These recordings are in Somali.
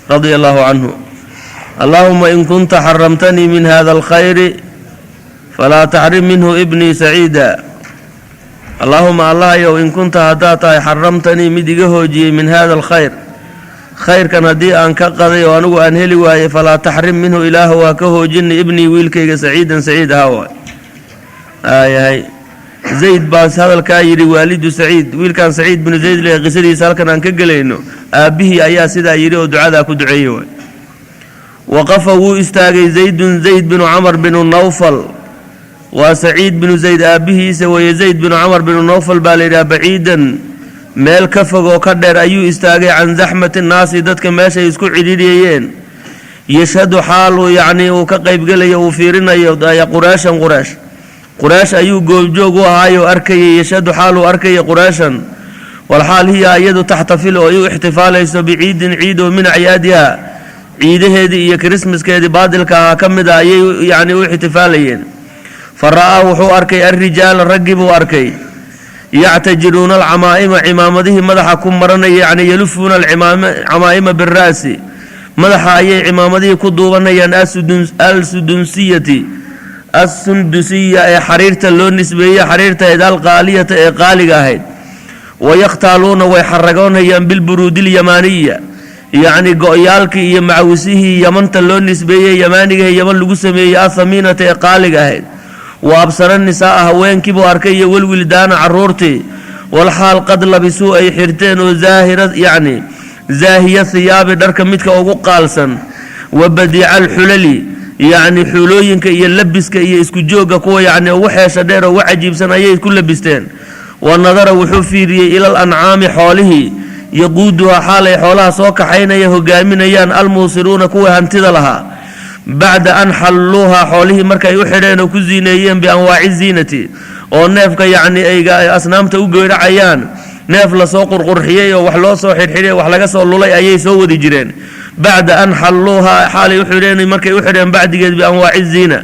Radia allahu canhu. Allahuma in kunta xaramtanii min hada alkhayri falaa taxrim minhu ibnii saciida. Allaahuma, Allahayow, in kunta, haddaad tahay, xaramtanii, mid iga hoojiyey, min hada alkhayr, khayrkan haddii aan ka qaday oo anigu aan heli waayey, falaa taxrim minhu, Ilaahu waa ka hoojini, ibnii, wiilkayga, saciidan, saciid ahaa. Waay aayahay, Zayd baas hadalkaa yidhi, waalidu Saciid, wiilkan Saciid binu Zayd leh qisadiisa halkan aan ka gelayno, aabbihii ayaa sidaa yidhi oo ducadaa ku duceeyey. Waay, waqafa, wuu istaagay, Zaydun, Zayd binu Camar binu Nawfal, waa Saciid binu Zayd aabbihiisa weeye. Zayd binu Camar binu Nawfal baa la yidhaha. Baciidan, meel ka fog oo ka dheer ayuu istaagay, can zaxmati nnaasi, dadka meeshay isku cidhiidhiyayeen. Yashhadu, xaaluu yacnii uu ka qaybgelayo, uu fiirinayo, Qurayshan, Quraysh, Quraysh ayuu goobjoog u ahaayoo arkayay. Yashhadu, xaaluu arkayay, Qurayshan walxaal hiya, iyadu, taxtafil, oo ay u ixtifaalayso, biciidin, ciid oo, min acyaadiha, ciidaheedii iyo Kirismaskeedii baadilka ahaa ka mid a ayay yacni u ixtifaalayeen. Fa ra'aa, wuxuu arkay, alrijaala, raggii buu arkay, yactajiruuna alcamaa'ima, cimaamadihii madaxa ku maranaya, yacni yalufuuna alcamaa'ima bira'si, madaxa ayay cimaamadihii ku duubanayaan, alsudunsiyati, assundusiya, ee xariirta loo nisbeeyey, xariirtahayd, alqaaliyata, ee qaaliga ahayd. Wayakhtaaluuna, way xaragoonayaan, bilburuudi lyamaaniya, yacni go-yaalkii iyo macawisihii Yamanta loo nisbeeyey, Yamaanigahe Yaman lagu sameeyey, athamiinata, ee qaaliga ahayd. Wa absara nisaaa, haweenkii buu arkay, iyo walwildaana, caruurtii, walxaal qad labisuu, ay xirteen oo zaahira, yacni zaahiya hiyaabi, dharka midka ugu qaalsan, wa badiica alxulali, yacni xulooyinka iyo labiska iyo isku joogga kuwa yacni ugu xeesha dheer oo ugu cajiibsan ayay ku labisteen. Wa nadara, wuxuu fiiriyey, ilal ancaami, xoolihii, yaquuduhaa, xaalay xoolaha soo kaxaynaya, hogaaminayaan, almuusiruuna, kuwa hantida lahaa, bacda an xalluuhaa, xoolihii markay u xidheen oo ku ziineeyeen, bianwaaci ziinati, oo neefka yacni ay asnaamta u geyracayaan, neef lasoo qurqurxiyey oo wax loo soo xidhxidhay, wax laga soo lulay ayay soo wadi jireen. Bacda an xalluuhaa, xaalay u xidheen, markay u xidheen bacdigeed, bianwaaci ziina,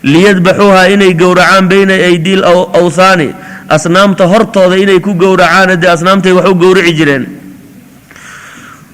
liyadbaxuuhaa, inay gowracaan, bayna aydi awthaani, asnaamta hortooda inay ku gowracaan. Dee asnaamtay wax u gowrici jireen.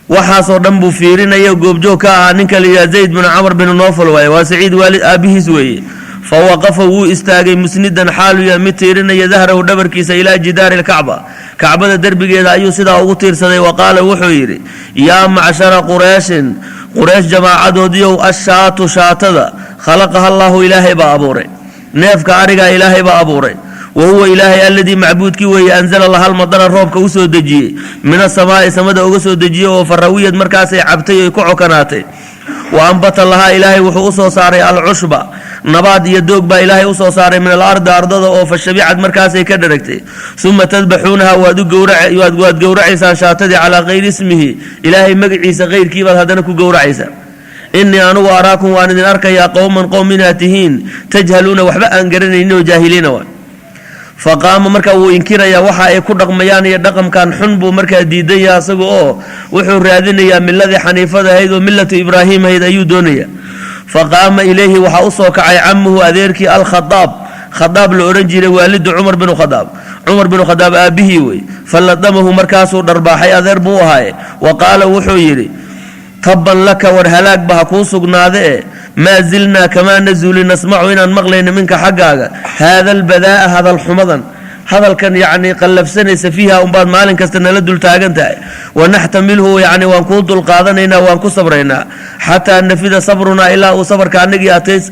Waxaasoo dhan buu fiirinaya, goobjoog ka ahaa ninka la yidhaha Zayd binu Camar binu Noofal waaye, waa Saciid waalid aabbihiis weeye. Fa waqafa, wuu istaagay, musnidan, xaalu yahay mid tiirinaya, dahrahu, dhabarkiisa, ilaa jidaari lkacba, kacbada derbigeeda ayuu sidaa ugu tiirsaday. Wa qaala, wuxuu yidhi: "Yaa macshara Qureyshin, Quraysh jamaacadoodiyow, ashaatu, shaatada, khalaqaha Allaahu, Ilaahay baa abuuray. Neefka arigaa Ilaahay baa abuuray. Wa huwa, Ilaahay, alladii, macbuudkii weeye, anzala laha almadara, roobka u soo dejiyey, min asamaa'i, samada uga soo dejiyey, oo farawiyad, markaasay cabtay oy ku cokanaatay. Wa ambata lahaa, Ilaahay wuxuu u soo saaray, alcushba, nabaad iyo doog baa Ilaahay usoo saaray, min alardi, ardada, oo fashabicad, markaasay ka dharagtay. Uma tadbaxuunaha, waad gowracaysaan shaatadii, calaa kayri ismihi, Ilaahay magaciisa kayrkii baad haddana ku gowracaysaa. Innii, anugu, araakum, waan idin arkayaa, qowman, qowm inaad tihiin, tajhaluuna, waxba aan garanaynin oo jaahiliina wa." Fa qaama, markaa wuu inkirayaa waxa ay ku dhaqmayaan iyo dhaqamkan xun buu markaa diidan yaha isaga, oo wuxuu raadinayaa miladii xaniifada ahayd oo millatu Ibraahim ahayd ayuu doonaya. Fa qaama ilayhi, waxaa u soo kacay, camuhu, adeerkii, Alkhadaab, Khadaab la odhan jiray, waalidu Cumar binu Khadaab, Cumar binu Khadaab aabbihii wey. Faladamahu, markaasuu dharbaaxay, adeer buu ahaaye. Wa qaala, wuxuu yidhi: "Tabban laka, war halaagba ha kuu sugnaade e, maa zilnaa, kamaana zuulin, nasmacu, inaan maqlayno, minka, xaggaaga, haada albadaa'a, hadal xumadan, hadalkan yacni qallafsanaysa, fiiha unbaad maalin kasta nala dul taagan tahay. Wanaxtamilhu, yacni waan kuu dulqaadanaynaa, waan ku sabraynaa, xataa nafida sabrunaa, ilaa uu sabarka annagii,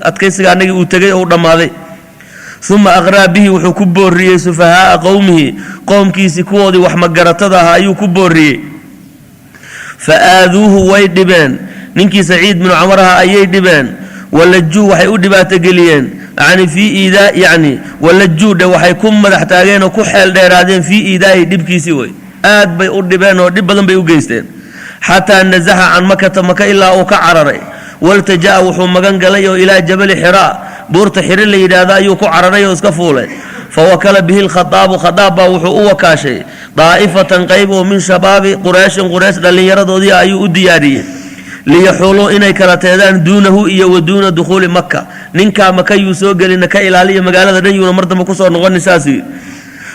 adkaysiga annagii uu tegey oo u dhammaaday." Uma aqraa bihi, wuxuu ku booriyey, sufahaa'a qowmihi, qoomkiisii kuwoodii wax magaratada ahaa ayuu ku booriyey. Fa aaduuhu, way dhibeen, ninkii Saciid binu Camar aha ayay dhibeen. Walajuu, waxay u dhibaatogeliyeen, yani fii iidaa, yacni walajuu dhe, waxay ku madax taageen oo ku xeel dheeraadeen, fii iidaa'i, dhibkiisii wey, aad bay u dhibeen oo dhib badan bay u geysteen, xataa nasaxa can Makata, Maka ilaa uu ka cararay. Waltaja'a, wuxuu magan galay oo, ilaa jabali Xiraa, buurta Xiri la yidhaahdo ayuu ku cararay oo iska fuulay. Fa wakala bihi lkhadaabu, Khadaab baa wuxuu u wakaashay, daa'ifatan, qayb oo, min shabaabi Qureyshin, Quraysh dhallinyaradoodii ayuu u diyaariyey, liyaxuuluu, inay kala teedaan, duunahu iyo wa duuna dukhuuli Maka, ninkaa Maka yuu soo gelina, ka ilaaliya magaalada dhan, yuuna mar dambe kusoo noqonin, saasuu yidhi.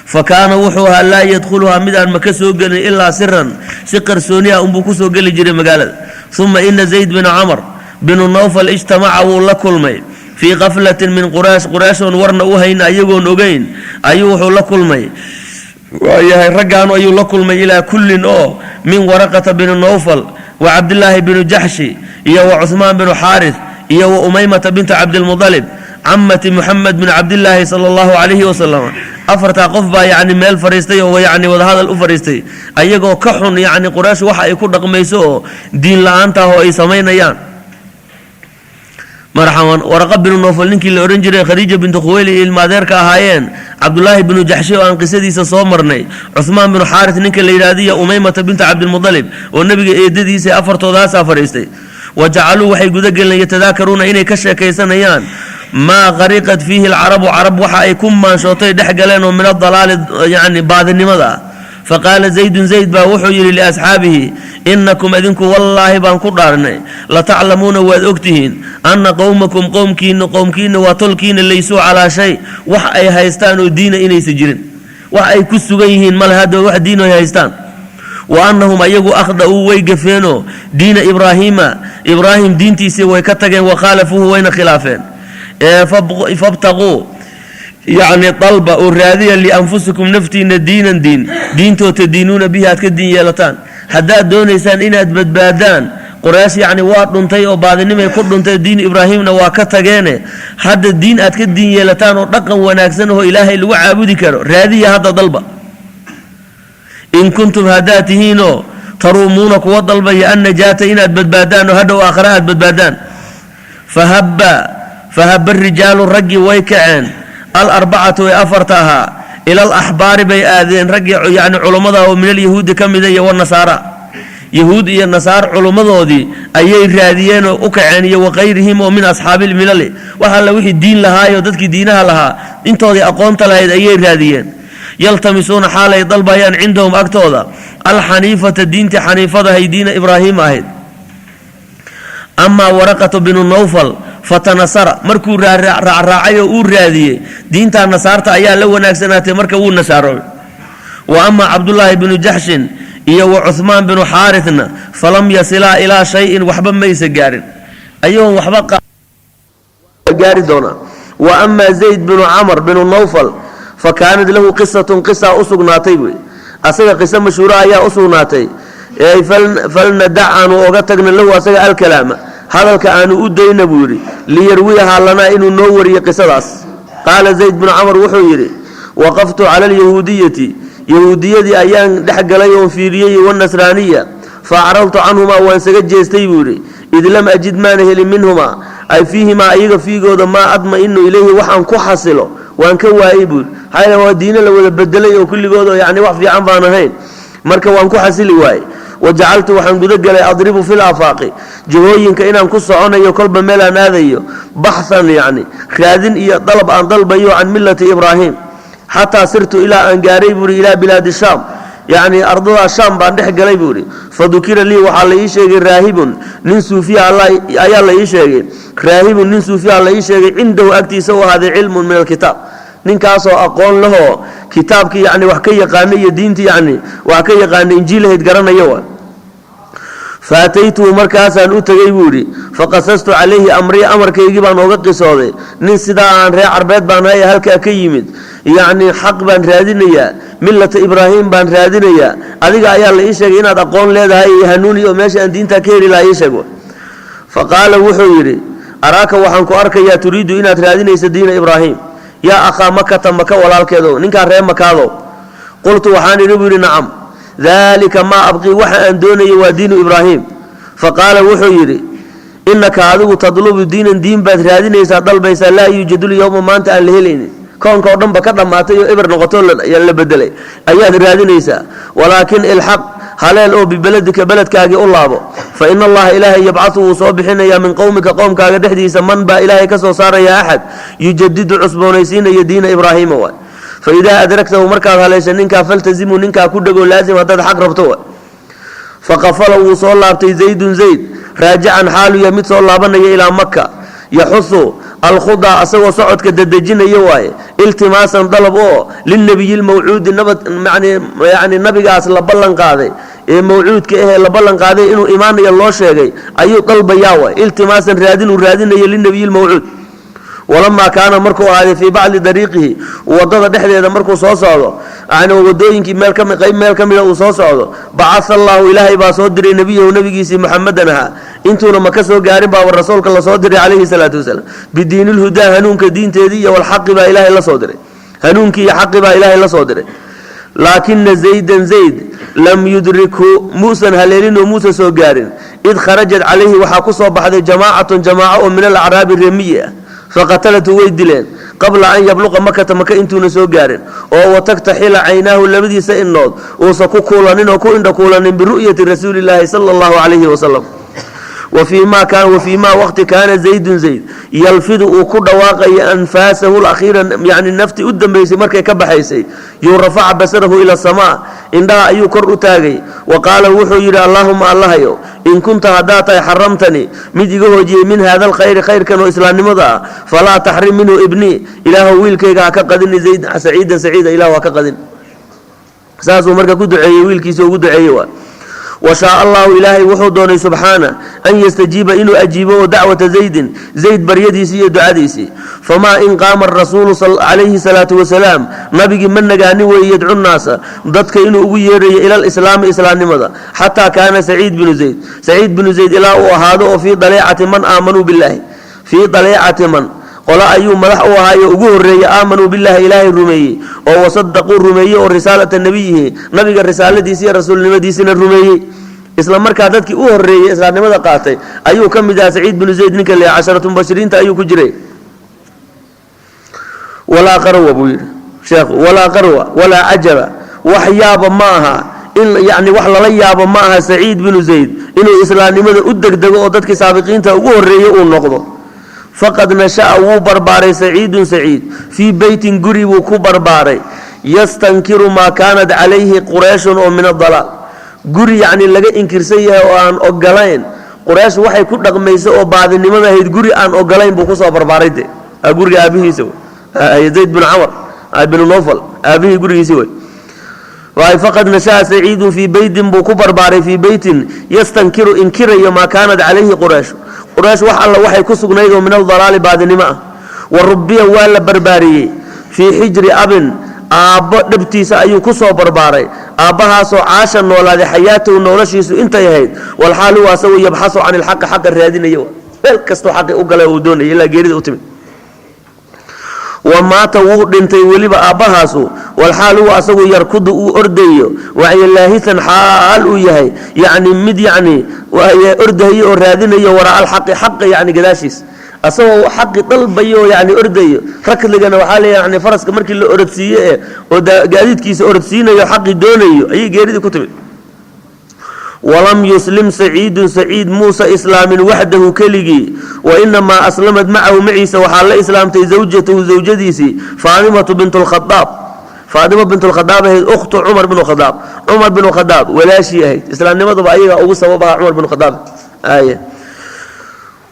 Fa kaana, wuxuu ahaa, laa yadkhuluhaa, mid aan Maka soo gelin, ilaa siran, si qarsooni ah unbuu kusoo geli jiray magaalada. Uma ina Zayd bina Camar binu Nawfal ijtamaca, wuu la kulmay, fii kaflatin min Quraysh, Qurayshoon warna u hayna, ayagoon ogeyn ayuu wuxuu la kulmay, waayahay, raggaanu ayuu la kulmay, ilaa kullin oo min Waraqata binu Nawfal wa Cabdillaahi binu Jaxshi iyo wa Cuhmaan binu Xaarith iyo wa Umaymata bintu Cabdilmudalib, camati Muxamed bin Cabdillaahi sala allahu calayhi wasalam. Afartaa qof baa yacni meel fadhiistay oo yacni wadahadal u fadhiistay, ayagoo ka xun yacni Quraysh waxa ay ku dhaqmayso oo diin la-aanta ah oo ay samaynayaan. Marxaban, Waraqa binu Nofal ninkii la odhan jiray, Khadiija bintu Khuweyli iyo ilmaadeerka ahaayeen, Cabdulaahi binu Jaxshi oo aan qisadiisa soo marnay, Cuhmaan binu Xaaris ninka la yidhaahdiyo, Umaymata bintu Cabdilmudalib oo nebiga eedadiisa, afartoodaasaa fadhiistay. Wa jacaluu, waxay gudageleen, yatadaakaruuna, inay ka sheekaysanayaan, maa qariqat fiihi alcarabu, carab waxa ay ku maanshootay dhex galeen oo min adalaali, yacni baadinimada ah. Faqaala Zaydun, Zayd baa wuxuu yidhi, liasxaabihi: "Inakum, idinku, wallaahi baan ku dhaarnay, lataclamuuna, waad ogtihiin, anna qowmakum, qowmkiina, qowmkiina waa tolkiina, laysuu calaa shay, wax ay haystaan oo diina inaysa jirin, wax ay ku sugan yihiin male hadda, wax diin ay haystaan, wa annahum, ayagu, akhda'uu, way gafeenoo, diina Ibraahiima, Ibraahim diintiisii way ka tageen, wa khaalafuuhu, wayna khilaafeen. Fabtaquu, yacni dalba oo raadiya, lianfusikum, naftiina, diinan, diin, diintoo tadiinuuna bihi, aad ka diin yeelataan, haddaad doonaysaan inaad badbaadaan. Quraysh yacni waa dhuntay oo baadinimay ku dhuntay, diin Ibraahimna waa ka tageene, hadda diin aad ka diin yeelataan oo dhaqan wanaagsan oo Ilaahay lagu caabudi karo raadiya hadda, dalba. In kuntum, haddaad tihiinoo, taruumuuna, kuwa dalbaya, annajaata, inaad badbaadaan oo hadhow aakhare aad badbaadaan." Fahabba, fahaba rijaalu, raggii way kaceen, alarbacatu ee afarta ahaa, ila alaxbaari bay aadeen, raggii yacni culummada oo min alyahuudi ka mida iyo wanasaara, yahuud iyo nasaar culummadoodii ayay raadiyeenoo u kaceen, iyo wakayrihim oo min asxaabilmilali, wax alla wixii diin lahaayo, dadkii diinaha lahaa intoodii aqoonta lahayd ayay raadiyeen. Yaltamisuuna, xaalay dalbayaan, cindahum, agtooda, alxaniifata, diintii xaniifadahay, diina Ibraahiim ahayd. Amaa Waraqatu binu Nawfal fatanasara, markuu raacraacay oo uu raadiyey, diintaa nasaarta ayaa la wanaagsanaatay, marka wuu nasaaroobay. Wa amaa Cabdullaahi binu Jaxshin iyo wa Cuhmaan binu Xaarithna falam yasilaa ilaa shayin, waxba maysa gaarin, ayagoon waxba gaari doonaa. Wa amaa Zayd binu Camar binu Nawfal fa kaanat lahu qisatun, qisa u sugnaatay buy, asaga qiso mashhuura ayaa u sugnaatay. Falnadac, aanu oga tagna, lahu, asaga, alkalaama, hadalka aanu u dayna, buu yidhi, liyarwiyahaa lanaa, inuu noo wariyo qisadaas. Qaala Zayd binu Camar wuxuu yidhi: "Waqaftu cala alyahuudiyati, yahuudiyadii ayaan dhex galay oon fiiriyey, wanasraaniya, fa acradtu canhumaa, waan isaga jeestay," buu yidhi, "id lam ajid, maana helin, minhumaa, ay fiihimaa, ayaga fiigooda, maa adma-inu ilayhi, waxaan ku xasilo waan ka waayey," buu yidhi. Maxaa waa diino la wada bedelay oo kulligood oo yacni wax fiican baan ahayn, marka waan ku xasili waayey. "Wajacaltu, waxaan guda galay, adribu fi laafaaqi, jihooyinka inaan ku soconayo, kolba meel aan aadayo, baxhan, yacni raadin iyo dalab aan dalbayo, can millati Ibraahim, xataa sirtu, ilaa aan gaaray," buuhi, "ilaa bilaadi Shaam, yacni ardadaa Shaam baan dhex galay," buu ihi. "Fadukira lii, waxaa la ii sheegay, raahibun, nin suufiya ayaa la ii sheegay, raahibun, nin suufiya la ii sheegay, cindahu, agtiisa u ahaaday, cilmun min alkitaab, ninkaasoo aqoon lahoo kitaabkii yacni wax ka yaqaana iyo diintii yacni wax ka yaqaana, injiilahayd garanaya wa. Faataytuhu, markaasaan u tegey," buu yidhi, "faqasastu calayhi amrii, amarkaygii baan ooga qisooday, nin sidaa aan reer Carbeed baan ahay, halkaa ka yimid, yacni xaq baan raadinayaa, millata Ibraahim baan raadinayaa, adiga ayaa la ii sheegay inaad aqoon leedahay iyo hanuuni oo meesha aan diintaa ka heli lahaa ii sheego. Fa qaala, wuxuu yidhi: Araaka, waxaan ku arkayaa, turiidu, inaad raadinayso, diina Ibraahim, yaa akhaa Makata, Maka walaalkeedo, ninkaa reer Makaado. Qultu, waxaan idhi," buu yidhi, "nacam, daalika maa abqii, waxa aan doonayo waa diinu Ibraahim. Fa qaala, wuxuu yidhi: Innaka, adigu, tadlubu diinan, diin baad raadinaysaa, dalbaysaa, laa yuujadu lyowma, maanta aan la helaynin, koonka oo dhanba ka dhammaatay oo eber noqoto la bedelay ayaad raadinaysaa. Walaakin ilxaq, haleel oo, bibeledika, beledkaagii u laabo. Fa ina Allaha, Ilaahay, yabcahu, wuu soo bixinayaa, min qowmika, qowmkaaga dhexdiisa, man baa Ilaahay ka soo saaraya, axad yujadidu, cusboonaysiinaya, diina Ibraahiima waay. Fa idaa adragtahu, markaad haleesha ninkaa, faltazimu, ninkaa ku dhego, laazim, haddaad xaq rabto waay. Faqafala, wuu soo laabtay, Zaydun, Zayd, raajican, xaalu yahay mid soo laabanaya, ilaa Maka, yaxusu Alkhudaa, asagoo socodka dedejinaya waaye. Iltimaasan, dalab oo lilnebiyi lmawcuudi, nabad yani nabigaas la ballan qaaday ee mawcuudka ahee la ballan qaaday inuu imaanayo loo sheegay ayuu dalbayaa waay. Iltimaasan, raadin uu raadinayo lilnebiyi lmawcuud. Walamaa kaana, markuu ahaaday, fii bacdi dariiqihi, wadada dhexdeeda markuu soo socdo, yani wadooyinkii meel kami qayb meel ka mida uu soo socdo, bacaa Allahu, Ilaahay baa soo diray, nebiyahu, nebigiisii Muxamedan ahaa. Intuuna maka soo gaarin baaba rasuulka lasoo diray calayhi salaatu wasalaam. Bidiinilhudaa, hanuunka diinteedii iyo walxaqi baa Ilaahay la soo diray. Hanuunkii iyo xaqi baa Ilaahay la soo diray. Laakina Zaydan, Zayd, lam yudrikhu, muusan haleelinoo muusan soo gaarin. Id kharajat calayhi, waxaa ku soo baxday, jamaacatun, jamaaco oo min alacraabi, reemiyi ah. Faqatalatu, way dileen, qabla an yabluqa Makata, Maka intuuna soo gaarin, oo watagtaxila caynaahu, labadiisa indhood uusan ku kuulanin oo ku indha kuulanin, biru'yati rasuulillaahi sala Allahu calayhi wasalam. Wafiimaa waqti kaana Zaydun, Zayd, yalfidu, uu ku dhawaaqaya, anfaasahu lakhiira, yani naftii u dambaysay markay ka baxaysay, yuu rafaca basarahu ila asamaa, indhaha ayuu kor u taagay. Wa qaala, wuxuu yidhi: "Allaahuma, Allahayo, in kunta, haddaad tahay, xaramtanii, mid iga hoojiyey, min haada alkhayri, khayrkan oo islaamnimada ah, falaa taxrim minhu ibnii, Ilaahow wiilkayga ha ka qadini, Zayd, Saciidan, Saciida Ilahu ha ka qadin." Saasuu marka ku duceeyey, wiilkiisa ugu duceeyey waa. Washaa Allahu, Ilaahay wuxuu doonay, subxaana, an yastajiiba, inuu ajiibo oo dacwata Zaydin, Zayd baryadiisii iyo ducadiisii. Famaa in qaama arasuulu calayhi salaatu wasalaam, nabigii ma nagaanin weeye, yadcu nnaasa, dadka inuu ugu yeerayo, ila lislaami, islaamnimada, xataa kaana Saciid binu Zayd, Saciid binu Zayd ilaa uu ahaado oo fii daleecati man aamanuu billaahi, fii daleecati man, qolo ayuu madax u ahaayo ugu horreeyey, aamanuu billahi, Ilaahay rumeeyey, oo wasadaquu, rumeeyey oo risaalata nebiyihi, nabiga risaaladiisi iyo rasuulnimadiisina rumeeyey. Isla markaa dadkii u horreeyey islaamnimada qaatay ayuu ka mid ahaa Saciid binu Zayd, ninka le casharatu mubashiriinta ayuu ku jiray. Walaa qarwa, buu yidhi sheekhu, walaa qarwa walaa cajaba, wax yaaba ma aha in yani wax lala yaabo ma aha Saciid binu Zayd inuu islaamnimada u degdego oo dadkii saabiqiinta ugu horreeyey uu noqdo. Faqad nasha'a, wuu barbaaray, Saciidun, Saciid, fii beytin, guri buu ku barbaaray, yastankiru maa kaanat calayhi Qurayshun oo min adalaal, guri yacni laga inkirsan yahay oo aan ogolayn Quraysh waxay ku dhaqmayso oo baadinimada ahayd, guri aan ogolayn buu kusoo barbaaray. De guriga aabihiisa Zayd bin Camar binu Nofal, aabihii gurigiisi wey. Waay, faqad nasha'a Saciidun fii beytin, buu ku barbaaray, fii beytin yastankiru, inkirayo, maa kaanat calayhi Quraysh, Quraysh wax alla waxay ku sugnayd oo min aldalaali, baadinimo ah. Wa rubiya, waa la barbaariyey, fii xijri abin, aabbo dhabtiisa ayuu ku soo barbaaray, aabbahaasoo caasha, noolaaday, xayaatahu, noloshiisu intay ahayd, walxaal huwa, asagu, yabxasu can ilxaqi, xaqa raadinaya, meel kastoo xaqi u galay uu doonaya, ilaa geerida u timid. Wa maata, wuu dhintay weliba aabbahaasu, walxaal huwa, asagu, yarkudu, uu ordayo wacyo, laahisan, xaal uu yahay yacni mid yacni ordahayo oo raadinayo, waraa alxaqi, xaqa yacni gadaashiis, asagoo xaqi dalbayo oo yacni ordayo. Rakligana waxaa la yani faraska markii la orodsiiye ee oo gaadiidkiisa orodsiinayo, xaqi doonayo, ayay geeridii ku timid. Walam yuslim Saciidun, Saciid muusa islaamin, waxdahu, keligii. Wainamaa aslamad macahu, maciisa waxaa la islaamtay, zawjatahu, zawjadiisii, Faatimatu bint lkhadaab, Faatima bint lkhadaab ahayd, ukhtu Cumar binu Khadaab, Cumar binu Khadaab walaashii ahayd. Islaamnimaduba ayagaa ugu sabab ahaa Cumar binu Khadaab. Ay,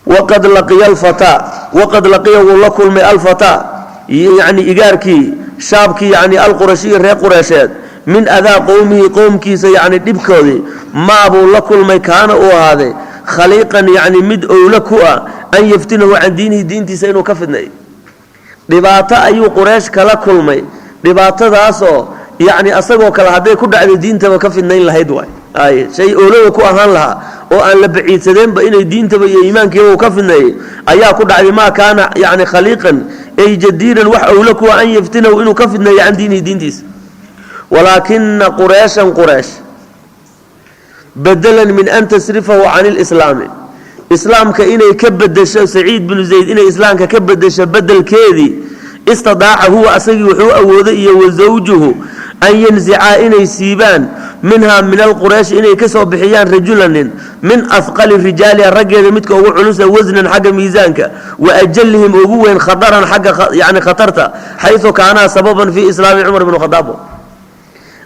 waqad laqiya alfataa, waqad laqiya, wuu la kulmay, alfataa, yani igaarkii, shaabkii, yani alqurashiyi, reer Qureysheed, min adaa qowmihi, qowmkiisa yani dhibkoodii maabuu la kulmay, kaana, uu ahaaday, khaliiqan, yani mid owla ku ah, an yaftinahu can diinihi, diintiisa inuu ka fidnayo. Dhibaato ayuu Quraysh kala kulmay, dhibaatadaasoo yacni asagoo kale hadday ku dhacday diintaba ka fidnayn lahayd waay. Ay, shay oolada ku ahaan lahaa oo aan la baciidsadeenba inay diintaba iyo iimaankiiba uu ka fidneeyey ayaa ku dhacday. Maa kaana yani khaliiqan ay jadiiran, wax owla kuwa, an yaftinahu, inuu ka fidneeyo, can diinihi, diintiisa. Walaakina Qureyshan, Quraysh, bedelan min an tasrifahu can ilislaami, islaamka inay ka bedesho, Saciid binu Zayd inay islaamka ka bedesho bedelkeedii, istidaaca huwa, asagii wuxuu awooday, iyo wa zawjuhu, an yansicaa, inay siibaan, minhaa, min alquraysh, inay ka soo bixiyaan, rajulanin min ahqali rijaaliha, raggeeda midka ugu culusa, wasnan, xagga miisaanka, wa ajalihim, ugu weyn, khadaran, xagga yani khatarta, xaysu kaanaa sababan fii islaami Cumar bn Khadaab.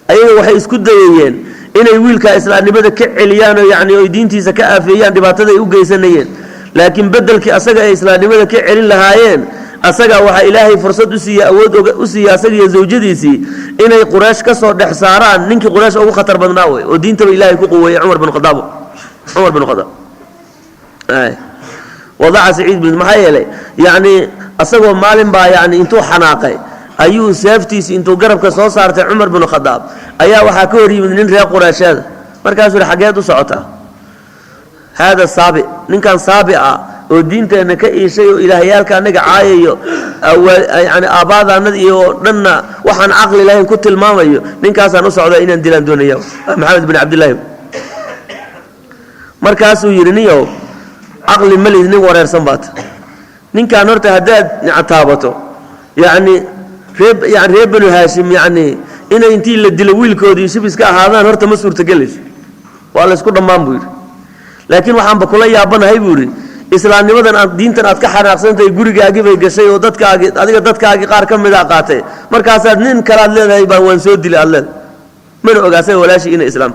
Ayaga waxay isku dayayeen inay wiilkaa islaamnimada ka celiyaan oo yani oy diintiisa ka aafeeyaan dhibaatada ay u geysanayeen. Laakiin bedelkii asaga ay islaamnimada ka celin lahaayeen, asagaa waxaa Ilaahay fursad u siiye, awood u siiye asaga iyo zawjadiisii inay Quraysh ka soo dhex saaraan ninkii Quraysh ugu khatar badnaa wey, oo diintaba Ilaahay ku quweeyey, Cumar bin Khadaab. Cumar bin Khadaab wadaca Saciid bin, maxaa yeelay yacni asagoo maalin baa yani intuu xanaaqay ayuu seeftiisi intuu garabka soo saartay Cumar bin Khadaab ayaa waxaa ka hor yimid nin reer Qureysheeda. Markaasuu yihi, "Xageed u socotaa?" "Haada saabi, ninkan saabi ah oo diinteenna ka iishay oo ilaahyaalka anaga caayayo, yani aabbaadaanada iyo dhanna waxaan caqli lahayn ku tilmaamayo, ninkaasaan u socdaa, inaan dilaan doonaya, Maxamed bin Cabdillaahi." Markaasuu yidhi, "Niyow, caqli malid, nin wareersan baata. Ninkaan horta haddaad taabato, yacni ree yani reer Banu Haashim yacni inay intii la dilo wiilkoodii shib iska ahaadaan horta ma suurtagelayso, waa la isku dhammaan," buu yidhi. "Laakiin waxaanba kula yaabanahay," buu yidhi, "islaamnimadan aad diintan aad ka xanaaqsantahay gurigaagii bay gashay oo dadkaagi, adiga dadkaagii qaar ka mida qaatay. Markaasaad nin kalaad leedahay baan waan soo dilay aad leedahay, mana ogaasay walaashii inay islaam."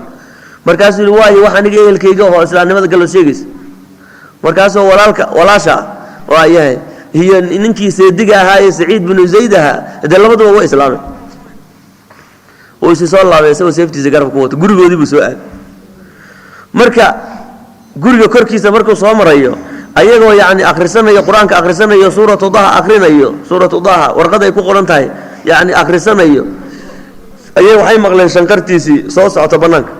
Markaasuu yidhi, "Waayo, wax aniga ehelkayga oo islaamnimada galo sheegaysa." Markaasuu walaalka walaasha waa yahay iyo ninkii seediga ahaa ee Saciid binu Zayd ahaa, dee labaduba wa islaamay. Uu isi soo laabay isagoo seeftiisa garabka ku wato, gurigoodii buu soo aaday. Marka guriga korkiisa markuu soo marayo, ayagoo yacni akhrisanayo Qur-aanka, akhrisanayo Suuratu Daha, akhrinayo Suuratu Daha, warqad ay ku qoran tahay yacni akhrisanayo, ayay waxay maqleen shanqartiisii soo socota bannaanka.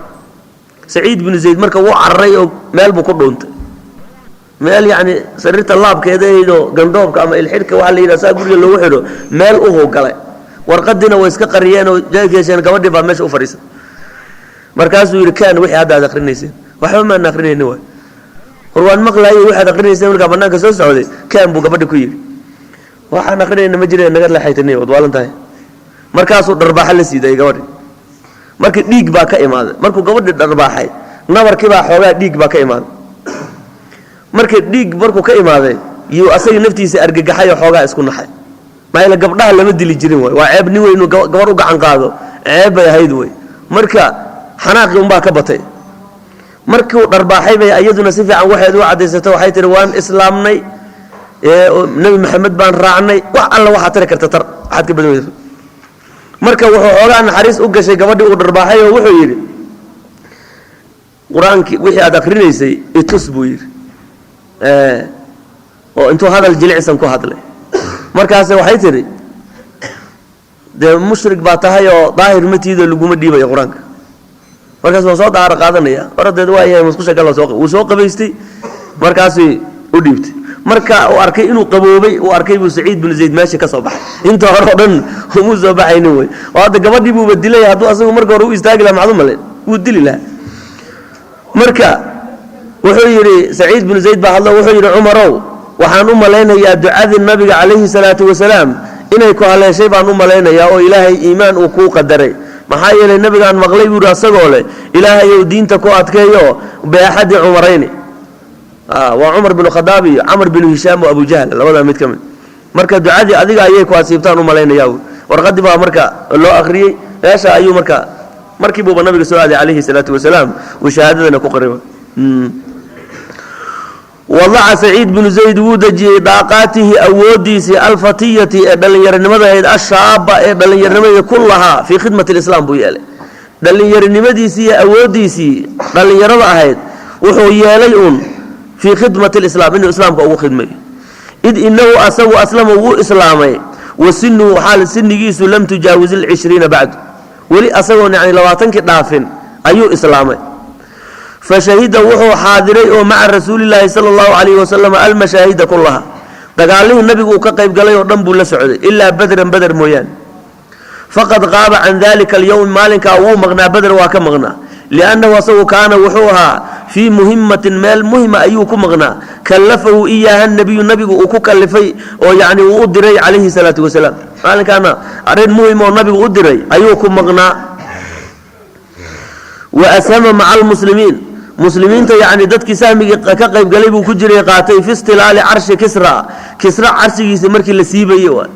Saciid binu Zayd marka wuu cararay oo meel buu ku dhuuntay, meel yacni sariirta laabkeeda aydoo gandhoobka ama ilxidhka waxaa la yidhaha saa guriga loogu xidho, meel uhuu galay. Warqadiina way iska qariyeen oo jeesheen. Gabadhii baa meesha u fadhiisay. Markaasuu yidhi, "Kaan wixii hadda aad akrinayseen?" "Waxba maan akrinaynin." "Waay, hor waan maqlaayay waxaad akrinayseen markaa bannaanka soo socday, kaan," buu gabadhi ku yidhi. "Waxaan akrinayna ma jireen, naga leexaytani, waad waalan tahay." Markaasuu dharbaaxa la siidayay gabadhi. Marka dhiig baa ka imaaday. Markuu gabadhii dharbaaxay, nabarkii baa xoogaa dhiig baa ka imaaday. Marka dhiig markuu ka imaaday, yuu asaga naftiisa argagaxay oo xoogaa isku naxay. Maxaa yeele gabdhaha lama dili jirin waay, waa ceeb nin weyn inuu gabar u gacan qaado, ceeb bay ahayd wey. Marka xanaaqii unbaa ka batay. Markuu dharbaaxay bay iyaduna si fiican waxeed u cadaysato. Waxay tihi, "Waan islaamnay, Nebi Maxamed baan raacnay, wax alla waxaad tari karta tar, waxaad ka badan weysa." Marka wuxuu xoogaa naxariis u gashay gabadhii uu dharbaaxay oo wuxuu yidhi, "Qur-aankii wixii aad akrinaysay itus," buu yidhi, oo intuu hadal jilicsan ku hadlay. Markaase waxay tidhi, "Dee mushrik baa tahay oo daahir matiidoo laguma dhiibayo Qur-aanka." Markaas waa soo dahaaro qaadanaya oradeed, waa yahay, musqusha gal. Soo wuu soo qabaystay, markaasay u dhiibtay. Marka uu arkay inuu qaboobay uu arkay buu Saciid bin Zayd meesha ka soo baxay. Inta hore oo dhan umuu soo baxaynin wey, oo hadda gabadhii buuba dilay. Hadduu asagu marka hore u istaagi laha, maxaad u malayn? Wuu dili lahaa. Marka wuxuu yidhi, Saciid binu Zayd baa hadlo, wuxuu yidhi, "Cumarow, waxaan u malaynayaa ducadii Nabiga calayhi salaatu wasalaam inay ku haleeshay baan u malaynayaa, oo Ilaahay iimaan uu kuu qadaray. Maxaa yeelay Nabigaan maqlay," buu yidhi, "asagoo leh, 'Ilaahayow diinta ku adkeeyo biaxadi Cumarayni.'" Waa Cumar binu Khadaab iyo Camar binu Hishaam oo Abu Jahl, labadaa mid ka mid. Marka ducadii adiga ayay ku asiibtaan u malaynayaa. Warqadii baa marka loo akhriyey. Meesha ayuu marka markii buuba Nabiga soo aaday calayhi salaatu wasalaam, uu shahaadadana ku qaray. Wadaca Saciid binu Zayd, wuu dejiyey, daaqaatihi, awoodiisii, alfatiyati, ee dhallinyaronimada ahayd, ashaaba, ee dhallinyaronimada, kullahaa fii khidmati lislaam buu yeelay. Dhallinyaronimadiisii iyo awooddiisii dhallinyarada ahayd wuxuu yeelay uun fii khidmati lislaam, inuu islaamka ugu khidmayo. Id inahu asagu aslama, wuu islaamay, wa sinuhu, xaal sinigiisu, lam tujaawis ilcishriina bacdu, weli asagoon yani 20kii dhaafin ayuu islaamay. Fashahida, wuxuu xaadiray oo maca rasuulilaahi sala allahu calayhi wasalam almashaahida kullaha, dagaalihii Nabigu uu ka qayb galay oo dhan buu la socday, ilaa Badran, Beder mooyaane. Faqad qaaba can dalika alyowm, maalinkaa wuu maqnaa, Beder waa ka maqnaa, liannahu asagu kaana, wuxuu ahaa, fii muhimatin, meel muhima ayuu ku maqnaa, kallafahu iyaaha nabiyu, Nabigu uu ku kalifay oo yacni uu u diray calayhi salaatu wasalaam. Maalinkaana arrin muhim oo Nabigu u diray ayuu ku maqnaa. Wa ashama maca almuslimiin, muslimiinta yacni dadkii sahmigii ka qayb galay buu ku jiray, qaatay, fi istilaali carshi Kisra, Kisra carshigiisa markii la siibayey waay,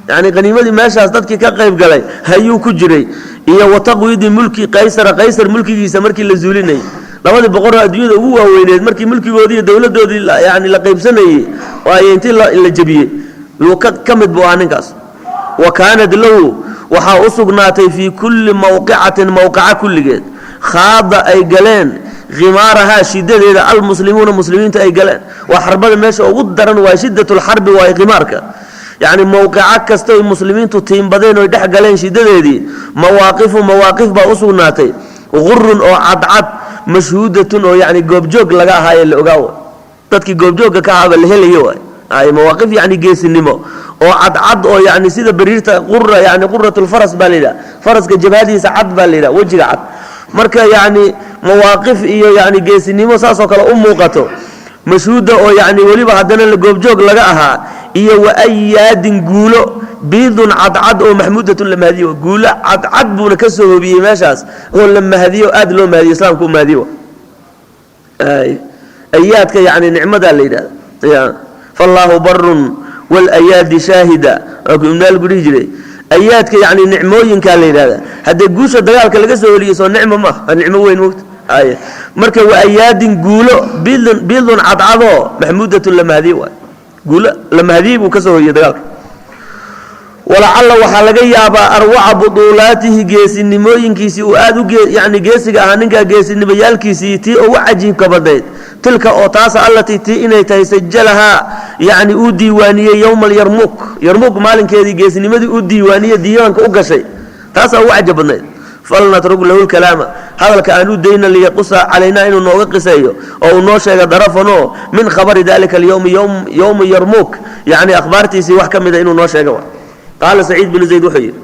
yacni qaniimadii meeshaas dadkii ka qayb galay hayuu ku jiray, iyo wa taqwiidi mulki Qaysara, Qaysar mulkigiisa markii la zuulinayay. Labadii boqor oo adduunyada ugu waaweyneed markii mulkigoodii iyo dowladdoodii yani la qaybsanayey waaye intii la jebiyey yuu ka mid buu ahaa ninkaas. Wa kaanat lahu, waxaa u sugnaatay, fii kulli mawqicatin, mawqica kulligeed, khaada ay galeen, khimaarahaa, shidadeeda, almuslimuuna, muslimiinta ay galeen. Waa xarbada meesha ugu daran, waa shidat lxarbi, waa khimaarka. Yacni mawqico kastoy muslimiintu tiimbadeen oy dhex galeen shidadeedii, mawaaqifu, mawaaqif baa u sugnaatay, gurun oo cadcad, mashhuudatun, oo yani goobjoog laga ahaaye la ogaawo, dadkii goobjoogga ka ahaaba la helayo waay. Ay mawaaqif yani geesinimo oo cadcad oo yani sida bariirta qura, yani quratulfaras baa la yidhaha, faraska jabhadiisa cad baa la yidhaha, wejiga cad. Marka yani mawaaqif iyo yani geesinimo saasoo kale u muuqato, mashhuuda, oo yani weliba haddana la goobjoog laga ahaa, iyo wa ayaadin, guulo, biidun, cadcad, oo maxmuudatun, la mahadiyo. Guulo cadcad buuna ka soo hobiyey meeshaas oo la mahadiyo, aad loo mahadiyo, islaamku u mahadiyo. Ayaadka yani nicmadaa la yidhahda ya faallaahu barun walayaadi shaahida, waa ku ibnaal ku dhihi jiray. Ayaadka yani nicmooyinkaa la yidhahda. Haddee guusha dagaalka laga soo heliyo soo nicmo maaha? Waa nicmo weyn mogta. Ay marka wa ayaadin, guulo, biidun, biidun, cadcadoo, maxmuudatun, la mahadiye waay. Guulo la mahadiyey buu ka soo horiyey dagaalka. Walacalla, waxaa laga yaabaa, arwaca buduulaatihi, geesinimooyinkiisii uu aada u yani geesiga ahaa ninkaa, geesinimayaalkiisii tii ugu cajiibka badnayd, tilka oo taasa, allatii tii inay tahay, sajalahaa, yani uu diiwaaniyey, yowma alyarmuuk, yarmuuk maalinkeedii, geesinimadii uu diiwaaniyey, diiwaanka u gashay, taasaa ugu cajab badnayd. Falnatruk lahu lkalaama, hadalka aan u dayna, liyaqusa calaynaa, inuu nooga qiseeyo oo uu noo sheega, darafanoo min khabari dalika alyowmi, yowmi yarmuuk, yani akhbaartiisii wax ka mida inuu noo sheega. Qaala Saciid binu Zayd wuxuu yidhi: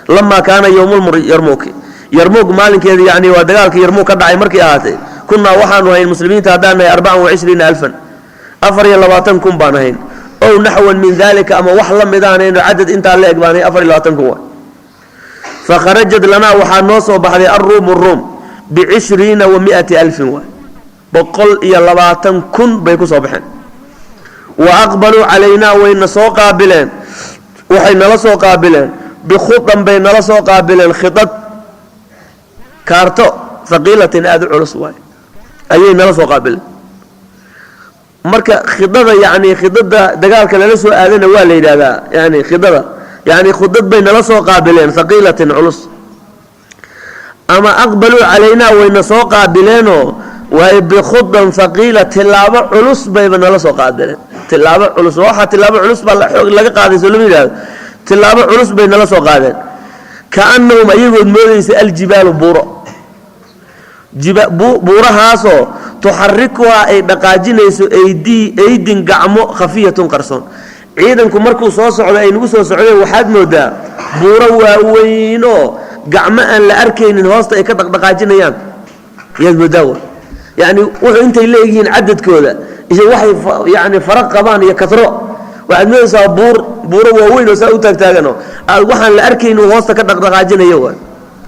lamaa kaana yowmuyarmuuki, Yarmuuk maalinkeedi, yani waa dagaalkii Yarmuuk ka dhacay, markii ahaatay, kunnaa, waxaanu hayn, muslimiinta haddaan nahay, 24,000, 24,000 baan ahayn, ow naxwan min dalika, ama wax la mid aanayno, cadad intaa la eg baan ahayn, 24,000 wa. Fakharajat lanaa, waxaa noo soo baxday, alruumu, ruum, b 120,000 waay, 120,000 bay ku soo baxeen. Wa aqbaluu calaynaa, wayna soo qaabileen, waxay nala soo qaabileen, bikhudan bay nala soo qaabileen, khidad, kaarto, haqiilatin, aada u culus waay, ayay nala soo qaabileen. Marka khidada, yani khidada dagaalka lala soo aadana waa la yidhahdaa, yani khidada, yani khudad bay nala soo qaabileen, haqiilatin, culus. Ama aqbaluu calaynaa, wayna soo qaabileenoo waay, bikhudan haqiila, tilaabo culus bayba nala soo qaabileen. Tilaabo culus, waxaa tilaabo culus baa xoog laga qaaday, soo lama yidhahdo? Tilaabo culus bay nala soo qaadeen. Kaanahum, ayagood moodaysa, aljibaalu, buuro, buurahaasoo, tuxarikuhaa, ay dhaqaajinayso, aydii, aydin, gacmo, khafiyatun, qarsoon. Ciidanku markuu soo socdo, ay nagu soo socdeen, waxaad moodaa buuro waaweyn oo gacmo aan la arkaynin hoosta ay ka dhaqdhaqaajinayaan yaad moodaa wa. Yani wuxuu intay leeyihiin cadadkooda iyo waxay yani fara qabaan iyo kasro, waxaad moodaysaa buur, buuro waaweyn oo saa u taagtaaganoo aad waxaan la arkaynin hoosta ka dhaqdhaqaajinayo wa.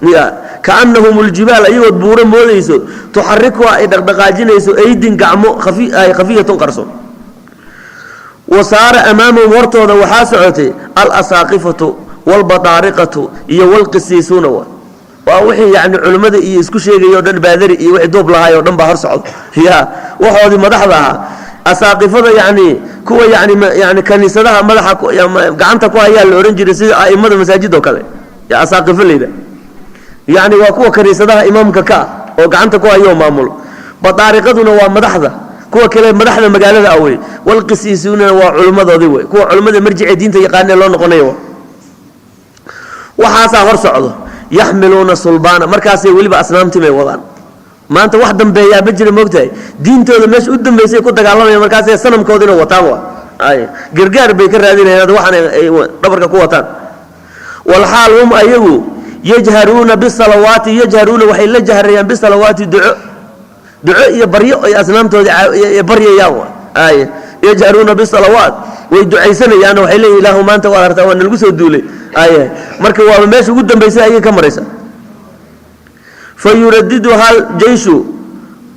Ya kaanahum ljibaal, ayagood buuro moodayso, tuxarikuha, ay dhaqdhaqaajinayso, aydin, gacmo, khafiyatun, qarsoon. Wa saara amaamahum, hortooda waxaa socotay, alasaaqifatu walbadaariqatu iyo walqisiisuuna wa. Waa wixii yani culimmada iyo isku sheegay o dhan, baadari iyo wixii duub lahaay oo dhan baa hor socda, ya waxoodii madaxda ahaa. Asaaqifada yani kuwa yani kaniisadaha madaxa gacanta ku hayaa la odhan jiray, sida aimada masaajid oo kale ya asaaqifo la yidhaha. Yani waa kuwa kaniisadaha imaamka ka ah oo gacanta ku hayo oo maamulo. Badaariqaduna waa madaxda, kuwa kale madaxda magaalada ah wey. Walqisiisuunana waa culimmadoodii wey, kuwa culimmada marjicee diinta yaqaanee loo noqonayo. Waxaasaa hor socdo, yaxmiluuna sulbaana, markaasay weliba asnaamtii bay wadaan. Maanta wax dambeeyaa ma jira, moogtahay? Diintooda meesha u dambeysay ku dagaalamaya, markaasay sanamkoodina wataan. Wa ay gargaar bay ka raadinayaan hadda waxaan ay dhabarka ku wataan. Walxaal hum, ayagu, yajharuuna bisalawaati, yajharuuna, waxay la jahrayaan, bisalawaati, duco, duco iyo baryo ay asnaamtoodii baryayaan wa. Ay yajharuuna bisalawaat, way ducaysanayaan, waxay leeyihin: "Ilaahu, maanta waad artaa, waa nalagu soo duulay." Ay marka waaba meesha ugu dambaysay ayay ka maraysa.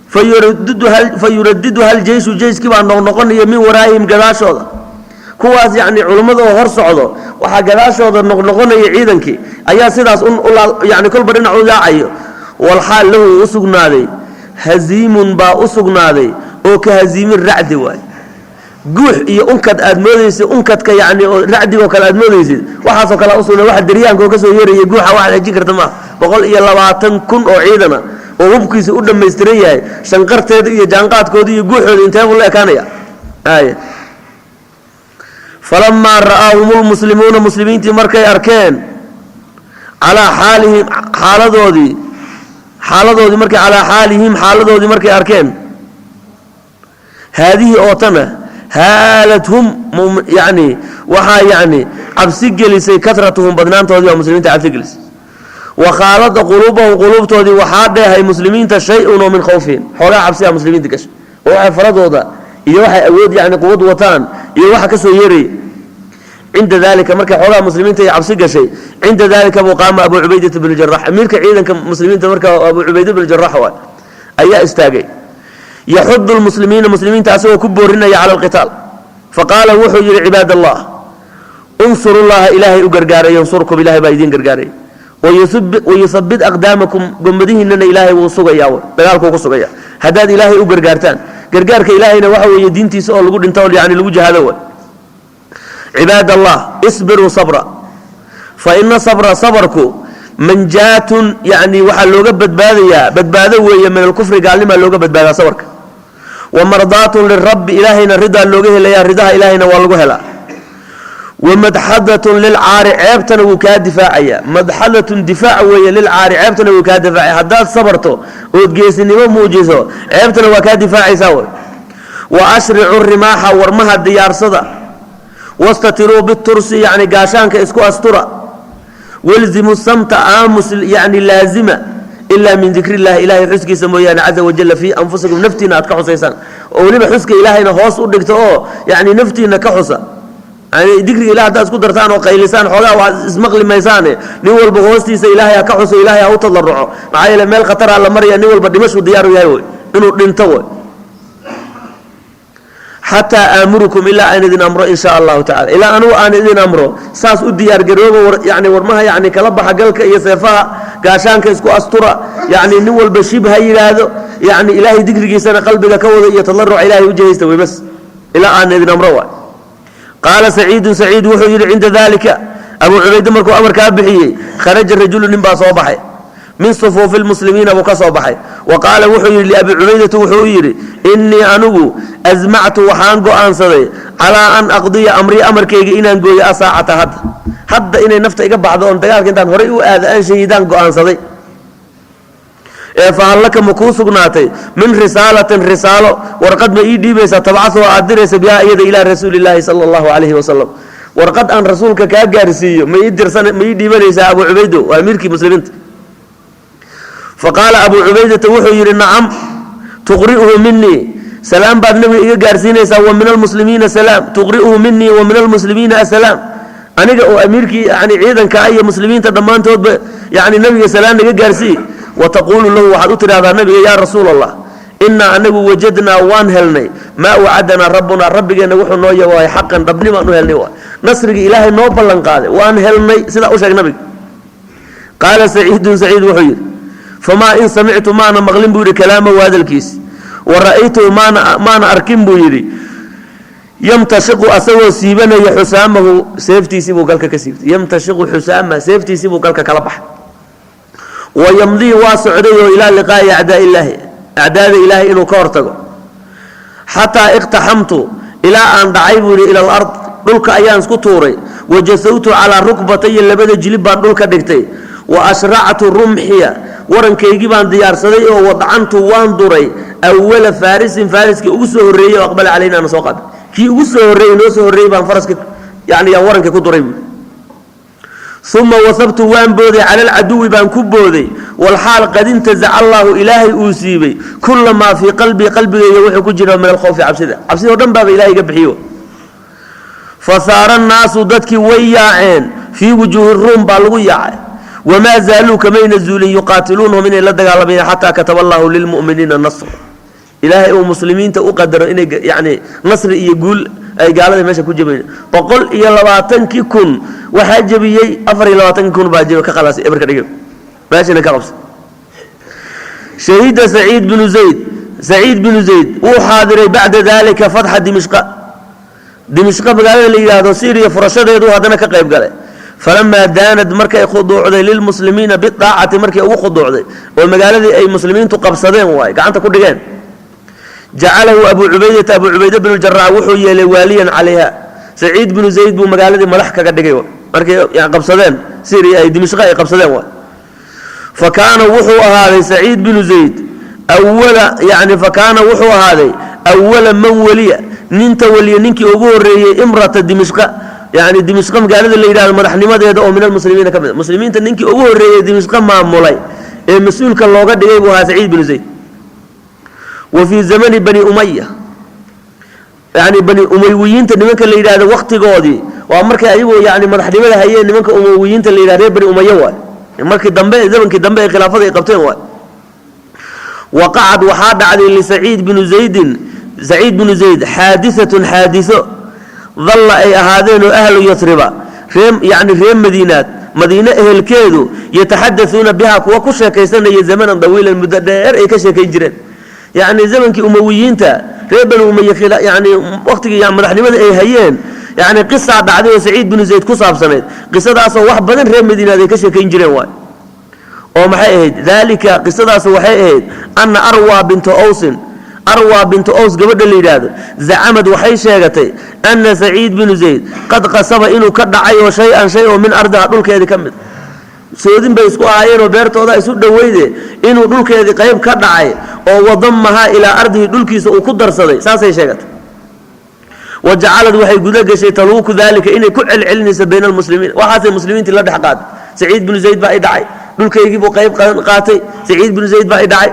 Fayuradiduha aljeyshu, jeyskii baa noqnoqonaya, min waraa'ihim, gadaashooda. Kuwaas yacni culummada oo hor socdo, waxaa gadaashooda noqnoqonaya ciidankii ayaa sidaas yani kolba dhinac u yaacayo. Walxaal lahu u sugnaaday Haziimun baa u sugnaaday oo ka haziimin racdi waay, guux iyo unkad aad moodaysid, unkadka yani oo racdigoo kale aad moodaysid, waxaasoo kale usugnaa. Waxa daryaanka oo kasoo yeeraya guuxa waxaad hejin karta maaha. 120,000 oo ciidana oo hubkiisa u dhammaystiran yahay, shanqarteeda iyo jaanqaadkooda iyo guuxooda intee buu la ekaanaya? Ay, falamaa ra'aahum lmuslimuuna, muslimiintii markay arkeen, calaa xaalihim, xaaladoodii, xaaladoodii markay, calaa xaalihim, xaaladoodii markay arkeen, haadihi oo tana, haalathum, yani waxaa yani cabsi gelisay, katratuhum, badnaantoodii baa muslimiinta cabsi gelisay. Wa khaalada quluubahum, quluubtoodii waxaa dheehay muslimiinta, shay-un oo min khawfihim, xoogaa cabsiyaa muslimiinta gashay, oo waxay faradooda iyo waxay awood yani quwad wataan iyo waxa ka soo yeeraya. Cinda dalika, markay xoogaa muslimiinta ay cabsi gashay, cinda dalika buu qaama Abu Cubaydata bn Jarax, amiirka ciidanka muslimiinta marka Abu Cubayda bn Jarax waay, ayaa istaagay, yaxudu lmuslimiina, muslimiinta asagoo ku boorinaya, cala alqitaal. Faqaala, wuxuu yidhi: "Cibaad Allah, unsuru llaha, ilaahay u gargaaray, yansurkum, ilahay baa idiin gargaaray, wayuthabbit aqdaamakum, gombadihiinana ilaahay wuu sugayaa, dagaalkuu ku sugaya haddaad ilaahay u gargaartaan. Gargaarka ilaahayna waxa weeye diintiisa oo lagu dhinto, yani lagu jihaado way. Cibaad Allah, isbiruu, sabra, fa ina sabra, sabarku, manjaatun, yani waxaa looga badbaadayaa, badbaado weeye, min alkufri, gaalnimaa looga badbaadaa sabarka, wa mardaatun lirabbi, ilaahayna ridaa looga helayaa, ridaha ilaahayna waa lagu helaa, wa madxadatun lilcaari, ceebtana wuu kaa difaacayaa. Madxadatun, difaac weeye, lilcaari, ceebtana wuu kaa difaacaya. Haddaad sabarto ood geesinimo muujiso, ceebtana waa kaa difaacaysaa way. Wa ashricu rimaaxa, warmaha diyaarsada, wastatiruu bitursi, yani gaashaanka isku astura, walzimu samta, aamus yani laazima, ilaa min dikri illahi, ilahay xuskiisa mooyaane, caza wajalla, fii anfusikum, naftiina aad ka xusaysaan, oo weliba xuska ilaahayna hoos u dhigto oo yani naftiina ka xusa. Yani dikriga ilah haddaad isku dartaan oo qaylisaan, xoogaa waad ismaqli maysaane. Nin walba hoostiisa ilaahay ha ka xuso, ilaahay ha u tadaruco. Maxaa yeele meel khataraa la maraya, nin walba dhimashuu diyaaru yahay wey, inuu dhinto wey. Xataa aamurukum, ilaa aan idin amro, in shaa Allahu tacala, ilaa anugu aan idin amro, saas u diyaargarooba, yani warmaha yani kala baxa galka iyo seefaha, gaashaanka isku astura, yani nin walba shib ha yidhaahdo, yani ilaahay dikrigiisana qalbiga ka wada iyo tadaruca ilahay ujahaysta wey, bas ilaa aan idin amro waay. Qaala Saciidun, Saciid wuxuu yidhi: cinda dalika, Abu Cubayde markuu amarkaa bixiyey, kharaja rajulu, nin baa soo baxay, min sufuufi lmuslimiina buu ka soo baxay. Wa qaala, wuxuu yidhi liabi Cubaydata, wuxuu u yidhi: "Innii anigu azmactu, waxaan go'aansaday, calaa an aqdiya amrii, amarkayga inaan gooyo, asaacata, hadda hadda inay nafta iga baxdo oon dagaalka intaan horay u aado aan shahiidaan go'aansaday. Ee fahal laka, ma kuu sugnaatay, min risaalatin, risaalo, warqad ma ii dhiibaysaa, tabcahuha, aad diraysa, bihaa iyada, ilaa rasuuli illaahi sala Allahu calayhi wasalam? Warqad aan rasuulka kaa gaarsiiyo ma ii dirsan, ma ii dhiibanaysaa?" Abu Cubaydo waa amiirkii muslimiinta. Faqaala Abu Cubaydata, wuxuu yidhi: "Nacam, tuqri'uhu minii, salaam baad nabiga iga gaarsiinaysaa, wa min almuslimiina salaam, tuqri'uhu minii wa min almuslimiina asalaam, aniga oo amiirkii yani ciidanka iyo muslimiinta dhammaantoodba yani nabiga salaan naga gaarsii. Wa taquulu lahu, waxaad u tidhahdaa nabiga: yaa rasuul Allah, innaa anagu wajadnaa, waan helnay, maa wacadanaa rabbunaa, rabbigeenna wuxuu noo yawahay, xaqan, dhabnimaan u helnay, waay nasrigii ilaahay noo ballan qaaday waan helnay." Sidaa u sheeg nabiga. Qaala Saciidun, Saciid wuxuu yidhi: "Famaa in samictu, maana maqlin," buu yidhi, "kalaamahu, hadalkiisi, wa ra'aytuhu, maana arkin," buu yidhi, "yamtashiqu, asagoo siibanaya, xusaamahu, seeftiisii buu galka ka siibtay, yamtashiqu xusaama, seeftiisii buu galka kala baxay, wa yamdii, waa socday oo ilaa liqaa'i acdaa illaahi, acdaada ilaahay inuu ka hortago, xataa iqtaxamtu, ilaa aan dhacay," buu yidhi, "ila alard, dhulka ayaan isku tuuray, wajasawtu calaa rukbataya, labada jilib baan dhulka dhigtay, wa ashractu rumxiya, warankaygii baan diyaarsaday oo wadcantu, waan duray, awala faarisin, faariskii ugu soo horreeyey oo aqbala calayna, na soo qaaday, kii ugu soo horreeyey, noo soo horreeyey baan faraska yani yaan warankii ku duray," buui. "Uma wasabtu, waan booday, cala alcaduwi baan ku booday, walxaal qad intazaca Allaahu, ilaahay uu siibay, kula maa fii qalbii, qalbigayga wuxuu ku jira, min alkhawfi, cabsida, cabsida o dhan baaba ilahay iga bixiyo. Fasaara annaasu, dadkii way yaaceen, fii wujuuhi ruum baa lagu yaacay, wamaa zaaluu, kamayna zuulin, yuqaatiluunahum, inay la dagaalamayaan, xataa kataba allahu lilmu'miniina nasr, ilaahay uu muslimiinta u qadaro inay yani nasri iyo guul ay gaalada meesha ku jabayn. 120,000 waxaa jebiyey 24,000 baa jeb ka khalaasay, eberka dhigay, meeshana ka qabsay. Shahida Saciid binu Zayd, Saciid binu Zayd wuu xaadiray bacda dalika fatxa Dimishqa. Dimishqa magaalada la yidhaahdo Syriya furashadeedu haddana ka qayb galay. Falamaa daanad, markay khuduucday, lilmuslimiina bidaacati, markay ugu khuduucday oo magaaladii ay muslimiintu qabsadeen waay gacanta ku dhigeen, jacalahu Abu Cubaydata, Abu Cubayda bnu Jarax wuxuu yeelay waaliyan calayha. Saciid binu Zayd buu magaaladii madax kaga dhigay markay qabsadeen Syriya, ay Dimishqa ay qabsadeen waay. Fa kaana wuxuu ahaaday Saciid binu Zayd awala, yani fa kaana wuxuu ahaaday awala man weliya, ninta weliya, ninkii ugu horreeyey imrata Dimishqa, yani Dimishqa magaalada la yidhahdo madaxnimadeeda, oo min almuslimiina ka mid a muslimiinta. Ninkii ugu horreeyey Dimishqa maamulay ee mas-uulka looga dhigay buu ahaa Saciid binu Zayd. Wa fii zamani Bani Umaya, yani Bani Umaywiyiinta nimanka la yidhahdo waktigoodii, waa markay ayagu yani madaxnimada hayeen nimanka Umawiyiinta la yidhahdo, reer Bani Umaya waay, markii dambe, zamankii dambe ee khilaafada ay qabteen waay. Waqacad, waxaa dhacday lisaciid binu Zaydin, Saciid binu Zayd, xaadisatun, xaadiso dalla ay ahaadeenoo ahlu Yasriba, ree yani reer Madiinaad, Madiine ehelkeedu, yataxadauuna biha, kuwa ku sheekaysanaya, zamanan dawiilan, muddo dheer ay ka sheekayn jireen. Yacni zamankii Umawiyiinta, reer Bani Umaye, yani waqtigii madaxnimada ay hayeen, yani qisaa dhacday oo Saciid binu Zayd ku saabsanayd. Qisadaasoo wax badan reer Madiinaad ay ka sheekayn jireen waay. Oo maxay ahayd daalika? Qisadaas waxay ahayd ana Arwa binta Owsin, Arwa binta Ows gabadha la yidhaahdo, zacamad, waxay sheegatay, ana Saciid binu Zayd qad qasaba, inuu ka dhacay oo shay-an, shay oo min ardiha, dhulkeedii ka mid. Soodin bay isku ahaayeenoo beertooda isu dhoweyde, inuu dhulkeedii qayb ka dhacay oo wadamahaa ilaa ardihi, dhulkiisa uu ku darsaday, saasay sheegatay. Wa jacalad, waxay guda gashay, taluuku daalika, inay ku celcelinayso, bayna almuslimiin. Waxaasay muslimiintii la dhex qaaday: Saciid binu Zayd baa i dhacay, dhulkaygii buu qayb qaatay, Saciid binu Zayd baa i dhacay.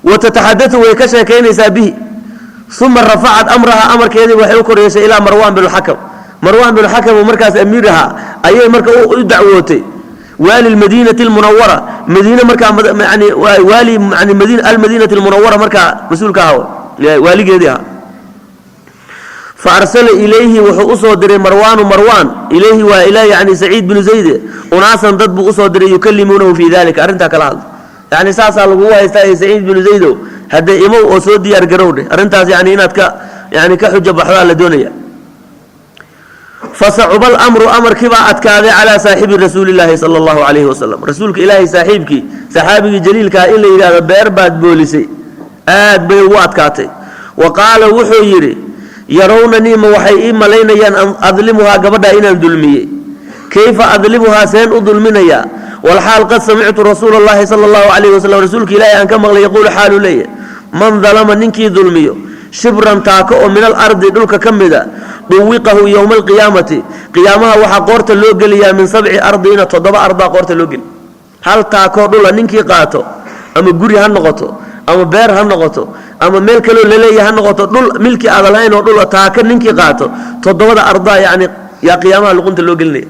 Wa tataxadau, way ka sheekaynaysaa, bihi. Uma rafacat amraha, amarkeedii waxay u koryeeshay, ilaa Marwan bin Xakam. Marwan bin Xakam oo markaas amiir ahaa ayay marka u dacwootay, waali lmadiinati almunawara, madiine markaa yani waali yani madiina, almadiinati almunawara markaa mas-uulka ahaa, waaligeedii ahaa. Fa arsala ilayhi, wuxuu usoo diray Marwaanu, Marwaan, ilayhi waa ilaa yani Saciid binu Zayd, unaasan, dad buu usoo diray, yukallimuunahu fii dalika, arrintaa kala hadla. Yani saasaa lagugu haystaa ee Saciid binu Zaydow, haddee imow oo soo diyaar garowdhe, arrintaas yani inaad ka yani ka xujo baxdaa la doonaya. Fasacuba alamru, amarkii baa adkaaday, calaa saaxibi rasuulillaahi sala allahu calayhi wasalam, rasuulka Ilaahay saaxiibkii, saxaabigii jaliilkaa, in la yidhahdo beer baad boolisay, aad bay ugu adkaatay. Wa qaala, wuxuu yidhi: yarownanii, ma waxay ii malaynayaan, adlimuhaa, gabadhaa inaan dulmiyey? Kayfa adlimuhaa, seen u dulminayaa, walxaal qad samictu rasuula allahi sala allahu calayhi wasalam, rasuulka Ilaahay aan ka maqlay, yaquulu, xaaluu leeyahy: man dalama, ninkii dulmiyo, shibran, taako oo min alardi, dhulka ka mida, duwiqahu yowma alqiyaamati, qiyaamaha waxaa qoorta loo geliyaa, min sabci ardiina, toddoba ardaa qoorta loo geli. Hal taakoo dhula ninkii qaato, ama guri ha noqoto, ama beer ha noqoto, ama meel kaloo laleeya ha noqoto, dhul milki aada lahayn oo dhula, taaka ninkii qaato, toddobada ardaa yani yaa qiyaamaha luqunta loo gelinaya.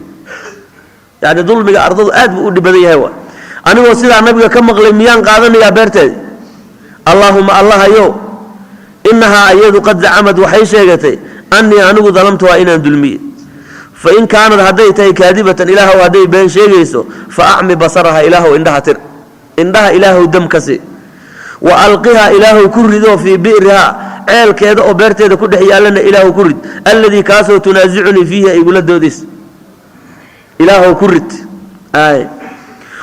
Yani dulmiga ardadu aad buu u dhib badan yahay. Wa anigoo sidaa nabiga ka maqlay, miyaan qaadanayaa beerteedi? Allaahuma, Allahayow, inahaa iyadu qad zacamad, waxay sheegatay, annii anigu dalamtuhaa, inaan dulmiyey. Fain kaanad, hadday tahay, kaadibatan, Ilaahow hadday been sheegayso, fa acmi basaraha, Ilaahow indhaha tir, indhaha Ilaahow dam ka si. Wa alqihaa, Ilaahow ku rido, fii bi'rihaa, ceelkeeda oo beerteeda ku dhex yaallana Ilaahow ku rid, alladii kaasoo tunaasicunii fiihi, ay igula doodaysa, Ilaahow ku rid. Ay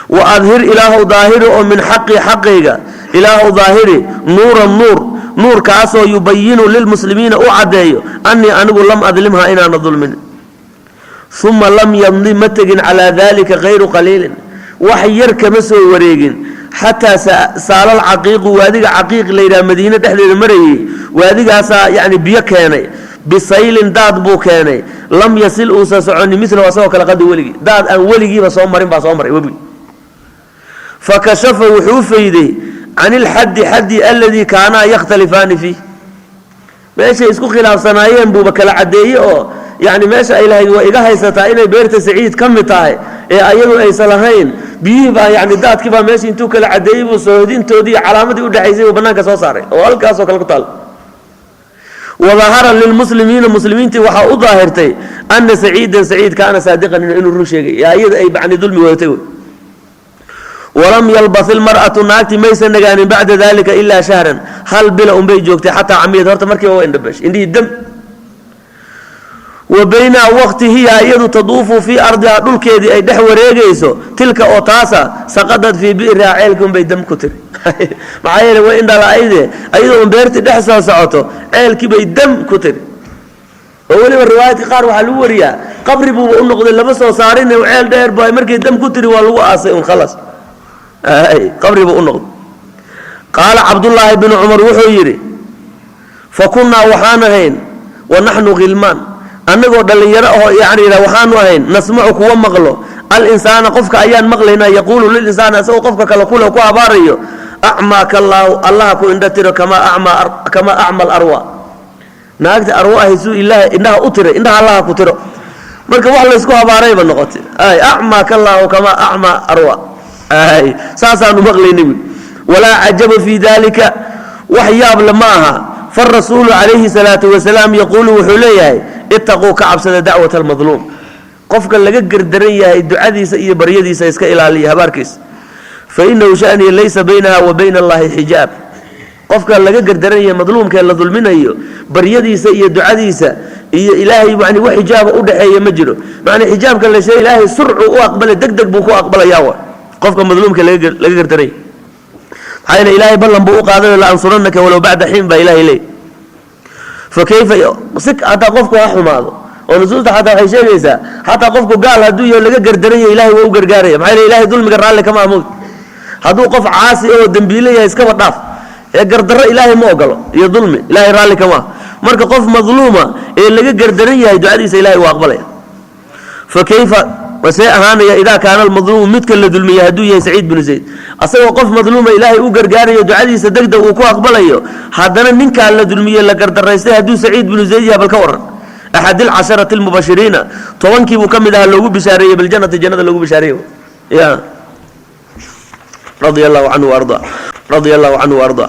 wa adhir, Ilaahow daahiri, oo min xaqii, xaqayga Ilaahow daahiri, nuuran, nuur, nuurkaasoo yubayinu lilmuslimiina, u caddeeyo, annii anigu lam adlimha, inaana dulminin. Uma lam yamdi, ma tegin, calaa dalika kayru qaliilin, wax yar kama soo wareegin, xataa saalal caqiiqu, waadiga Caqiiq la yidhaha Madiine dhexdeeda marayey, waadigaasaa yani biyo keenay, bisaylin, daad buu keenay, lam yasil, uusan soconin, milahu, asagoo kale, qadi, weligii, daad aan weligiiba soo marin baa soo maray webigi. Fakashafa, wuxuu fayday, can ilxaddi, xaddi, aladii kaanaa yakhtalifaani fiih, meeshay isku khilaafsanaayeen buuba kala caddeeye, oo yani meesha ay lahayd waa iga haysataa inay beerta Saciid ka mid tahay ee ayadu aysan lahayn, biyihii baa yani daadkii baa meesha intuu kala caddeeyey buu soohodintoodii iyo calaamadii udhexaysay buu banaanka soo saaray oo halkaasoo kale ku taal. Wadahara lilmuslimiina, muslimiintii waxaa u daahirtay, ana Saciidan, Saciid, kaana saadiqan, inuu run sheegay, iyada ay yani dulmi wadatay. Wey Walam yalbath ilmar'atu, naagti maysan nagaanin, bacda dalika ilaa shahran, hal bila unbay joogtay, xataa camiyad. Horta markiiba waa indhabesh, indhihii dam. Wa baynaa waqti hiya iyadu taduufu fii ardihaa, dhulkeedii ay dhex wareegayso, tilka oo taasa, saqadad fii bi'rihaa, ceelkii unbay dam ku tiri. Maxaa yeele, way indhala-ayde, ayadoo un beertii dhex soo socoto ceelkii bay dam ku tiri. Oo weliba riwaayaadka qaar waxaa lagu wariyaa qabri buuba u noqday, lama soo saarin, ceel dheer ba markay dam ku tiri waa lagu aasay un, khalas, qabri buu u noqday. Qaala Cabdullaahi binu Cumar wuxuu yidhi: fa kunnaa, waxaan ahayn, wa naxnu khilmaan, annagoo dhallinyaro ahoo, yani waxaanu ahayn, nasmacu, kuwa maqlo, alinsaana, qofka ayaan maqlaynaa, yaquulu lilinsaani, asagoo qofka kale kule ku habaarayo: acmaaka allaahu, allaha ku indha tiro, kamaa acma alarwa, naagta arwo ahayd suu Ilaah indhaha u tiray, indhaha allaha ku tiro. Marka wax laysku habaarayba noqotay. Ay, acmaaka allaahu kamaa acma arwa, ay saasaanu maqlaynay wy. Walaa cajaba fii dalika, wax yaable ma aha. Farasuulu calayhi salaatu wasalaam yaquulu, wuxuu leeyahay: itaquu, ka cabsada, dacwata almadluum, qofka laga gardaran yahay ducadiisa iyo baryadiisa iska ilaaliya, habaarkiisa. Fa inahu shaniya laysa baynaha wa bayna allahi xijaab. Qofka laga gardaran yahay, madluumkee la dulminayo, baryadiisa iyo ducadiisa iyo Ilaahay yani wax xijaaba u dhexeeya ma jiro. Macnaa xijaabka la sheegay, Ilaahay surcu u aqbalay, deg deg buu ku aqbalayaa wa qofka madluumka laga gardaran yahay. Maxaa yeele, Ilaahay ballan buu u qaadayo: la ansuranaka walow bacda xiin, baa Ilahay leey. Fa kayfa si hataa qofku ha xumaado? Oo nusuusta xataa waxay sheegaysaa, xataa qofku gaal hadduu yaho laga gardaran yahay, Ilahay waa u gargaaraya. Maxaa yeele, Ilahay dulmiga raalli kama amood. Hadduu qof caasi oo dembiile yahay, iskaba dhaaf ee gardarro Ilaahay ma ogolo iyo dulmi Ilahay raalli kama ah. Marka qof madluuma ee laga gardaran yahay ducadiisa Ilahay waa aqbalaya. Fa kayfa, wasee ahaanaya, idaa kaana almadluumu, midka la dulmiya, hadduu yahay Saciid binu Zayd, asagoo qof madluuma Ilaahay u gargaarayo, ducadiisa degdeg uu ku aqbalayo, haddana ninkaa la dulmiyey, la gardaraystay, hadduu Saciid binu Zayd yahay, bal ka waran? Axad alcasharati almubashiriina, 10kii buu ka mid ahaa loogu bishaareeyey biljannati, jannada loogu bishaareeyey ya. Radia allahu canhu waarda, radia allahu canhu waarda.